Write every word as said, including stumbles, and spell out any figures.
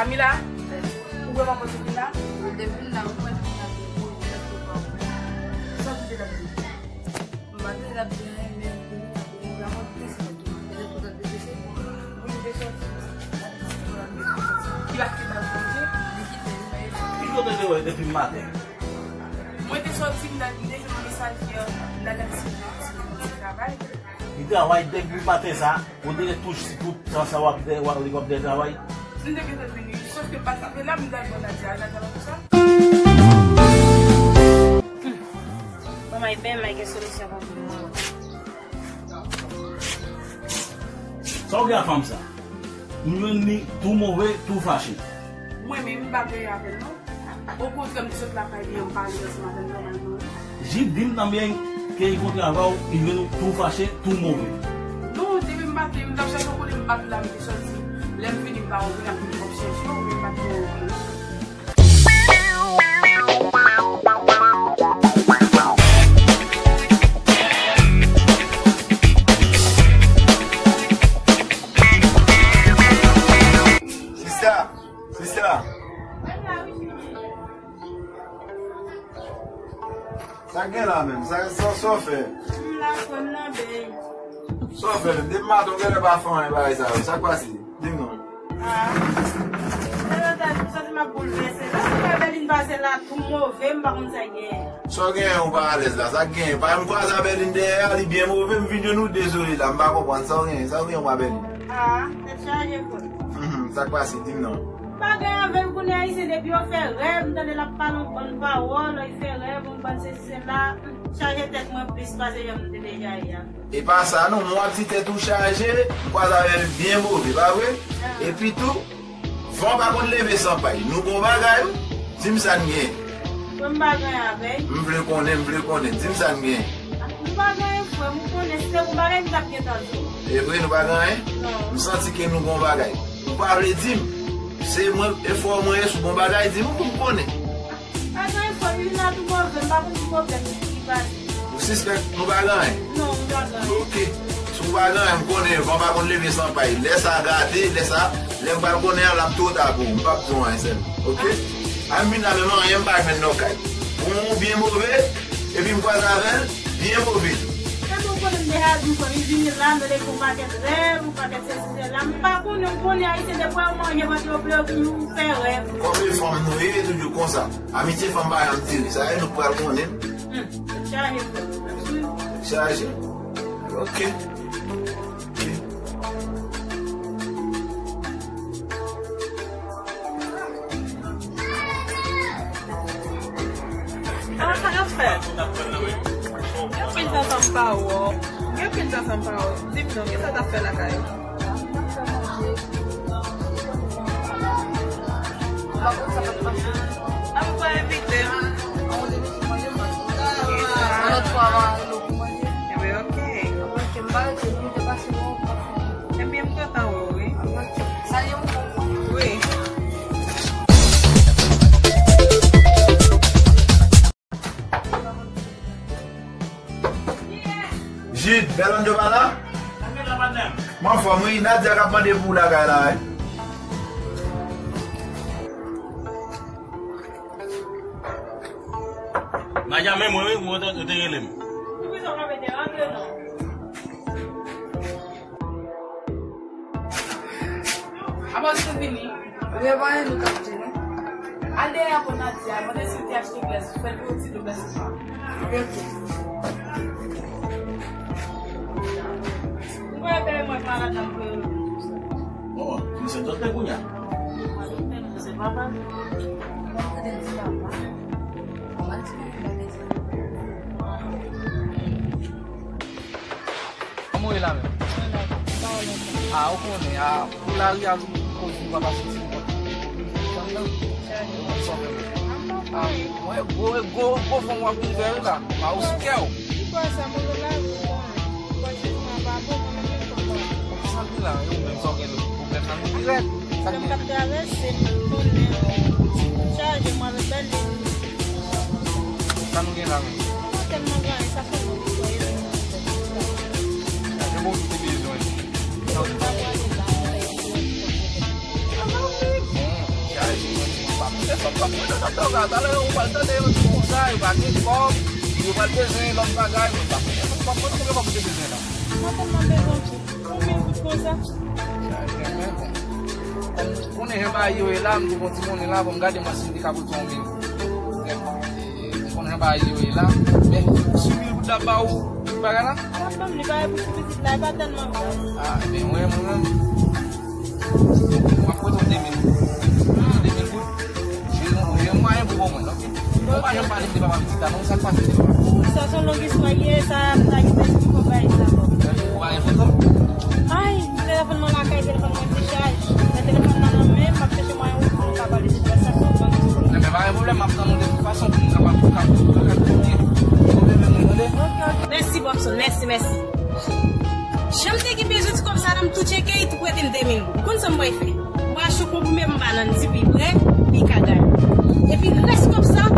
Camila, ou wè manman sou vin la? Ou te vin la, ou mwen vin la, te pou ou, te pou ou. Sa ou te la di? M pa te la di anyen, men vin la, pou ou, la mwen te sou tou. E te tou te blese. Wi, m te soti. Ki pa ki pa konje, li kite m. Ki kote te wè depi maten? Mwen te soti, m t al, m te jwenn mesaj yè, m t al al siyen yon ti, yon ti travay. Li travay depi maten sa, ou te tou, si tout tan sa w ap de, w ap, w ap de travay. M te gentan vini, sòf ke m pa t rive la, m t al ban Nadia, Nadia pa konsa. Manman, e byen, m gen solisyon pou mwen. Sa w gen ak fanm sa? M jwenn li tou move, tou fache. Mwen menm, m pa gen avè l non. Okontrè, m te sot lakay li an, m pale ansanm avè l nòmalman wi. Jid di m tanbyen ke li kontre avè w, li jwenn ou tou fache, tou move. Non, depi m maten, m t ap chache w kote m pa t la, m te sòti. Lè m vini, m pa wè w, m ap vin ap chèche w, men m pa t wè w. Sista, sista. Sa k gen la menm? Sa, sa, sa w fè? M la, frè m nan bèy. Sa w fè menm? Depi maten w genlè pa fè anyen bagay sa yo. Sa k pase? Di m non. Ah. Lè lòt la, m santi m ap boulvèse. Lè m wè Bèlin pase la, tou move, m pa konn sa k genyen. Sa w genyen, ou pa alèz la? Sa k genyen? Pa m kwaze a Bèlin dèyè a, li byen move, m vin jwenn ou dezole la, m pa konprann. Sa w genyen? Sa w genyen, ou pa Bèlin? Ah, tèt chaje, frè. Mhm, sa k pase? Di m non. M pa gen avè l kounye a, Ayisyen, depi yo fè rèv, m tande l ap pale yon bann pawòl, yo fè rèv, yon bann sesi, sela. Chaje tèt mwen plis pase jan m te deja ye a. E pa sa non, mwen w ap di tèt ou chaje, m kwaze avè l byen move, pa vre? Ah. Epi tou, van pa konn leve san pay. Nou gon bagay, wi. Di m sa n gen. Frè m pa gen avè l. M vle konnen, m vle konnen. Di m sa n gen. M pa gen frè m, ou konnen, si te gon bagay m t ap gentan di w. E vre, nou pa gen anyen? Non. M santi ke nou gon bagay. Ou pa vle di m. Se mwen, e frè mwen ye, si w gon bagay, di m pou m konnen. Pa gen fòm, li la tou move, m pa konn ki pwoblèm li pase. Ou sispèk nou pa gen anyen? Non, nou pa gen anyen. Ok. Si w pa gen anyen, m konnen van pa konn leve san pay. Lè sa gate, lè sa, lè m pral konnen an, l ap twò ta pou ou. M p ap di w anyen sèlman. Ok? A m vin la menm anyen, m pa jwenn nan kay. Bon, ou byen move, epi m kwaze avè l, byen move. Kòman w konnen m deja di w, fò li vini la, nou te fè yon pakèt rèv, yon pakèt sesi, sela. M pa konnen, ou konnen Ayisyen, depi w manje, vant yo ple, ou toujou fè rèv. Kòm e fanm nou ye, toujou konsa. Amitye fanm pa janm tire. Sa e nou pral konnen. Hmm, chaje, frè. Chaje? Ok. Ok. Sa, sa k ap fèt? Gen pil tan sa m pa wè w. Gen pil tan sa m pa wè w. Di m non, kisa w t ap fè lakay ou? Ou pa konn sa k ap pase. A, ou pa envite m. Yon lòt fwa, m a rele w pou manje. Ebyen, ok. Ebyen, m kontan wè w, wi. Salye m pou mwen. Wi. Jid, Bèlando pa la? M anfòm, wi. Nadia k ap mande pou w lakay la, wi. Nadia, men mwen, wi, ou te, ou te rele m. Poukisa w pa mete rantre non? Avan nou vini. Ou gen anyen nou t ap di, non? Al dèyè a pou Nadia, mande si l te achte glès, fè l pou yon ti dlo glès pou mwen. Ok. Ou wè bèl mwen pa ladan pou yo. Bon, se sèt zòt te kounye a. Se papa. Mwen tande di papa. Mwen di papa. Kòman w ye la menm? A, ou konnen, a, pou lari a, koz nou pa pase ti bon. A, mwen, gwo, gwo, gwo fon w ap ouvè wi la. A, ou sou kè w. Ki bò sa, mwen la, ou konnen. Bò chèz mwen pa bon, mwen menm fò mwen. Sa ki la, yo menm sa w gen lòt pwoblèm nan nou dirèk. Sa ki gen? Mwen k ap travèse, mwen konnen. Chaje mwen avèk bèl li. Sa nou gen la menm? Tèlman gen, sa fè mwen netwaye. Gade bon ki te bezwen. Sa w te pale la. Sa va wi, bon. Pap mwen nan tòga, talè ou pral tande yo di konsa, yo pa gen kòb, yo pral bezwen lòt bagay, mwen pa konnen, mwen pa konnen konbyen kòb ou te bezwen la. Mwen tèlman bezwen yon mil goud konsa. Sa, men, men, bon. Kòm ou konnen jan bagay yo ye la, m te gon ti monnen la, bon, m gade mwen si m te ka pote yon mil goud. Mwen konnen jan bagay yo ye la, men si mil goud la ba ou, bagay la? Sa ban m li bagay pou ti pitit la, e pa tèlman grav. Ah, men mwen, mwen menm, m ap pote yon de mil goud. De mil goud. Jwe yon, jwe yon mwayen pou bon mwen, oke? Ou pa janm pale m de papa pitit la, non, sa k pase de papa pitit la? Sa se yon long istwa, ye, sa, sa ki te esplike yon bagay sa, bon. Ou pa gen foto? Ay, telefòn mwen lakay, telefòn mwen te chaj. Men telefòn nan nan men m, m ap chèche mwayen pou nou ka pale de sa, sa k pase. Enben, pa gen pwoblèm, m ap tann ou de tout fason pou nou kapab, pou kapab, pou kapab kominike. Ou leve mwen, tande? Mèsi, Bobson, mèsi, mèsi. Jan m te gen bezwen ti kòb sa la, m tou tcheke, li tou prete m de mil goud. Konn sa m pral fè? M pral chou konprime m ba nan ti pi pre, li ka gade. Epi rès kòb sa,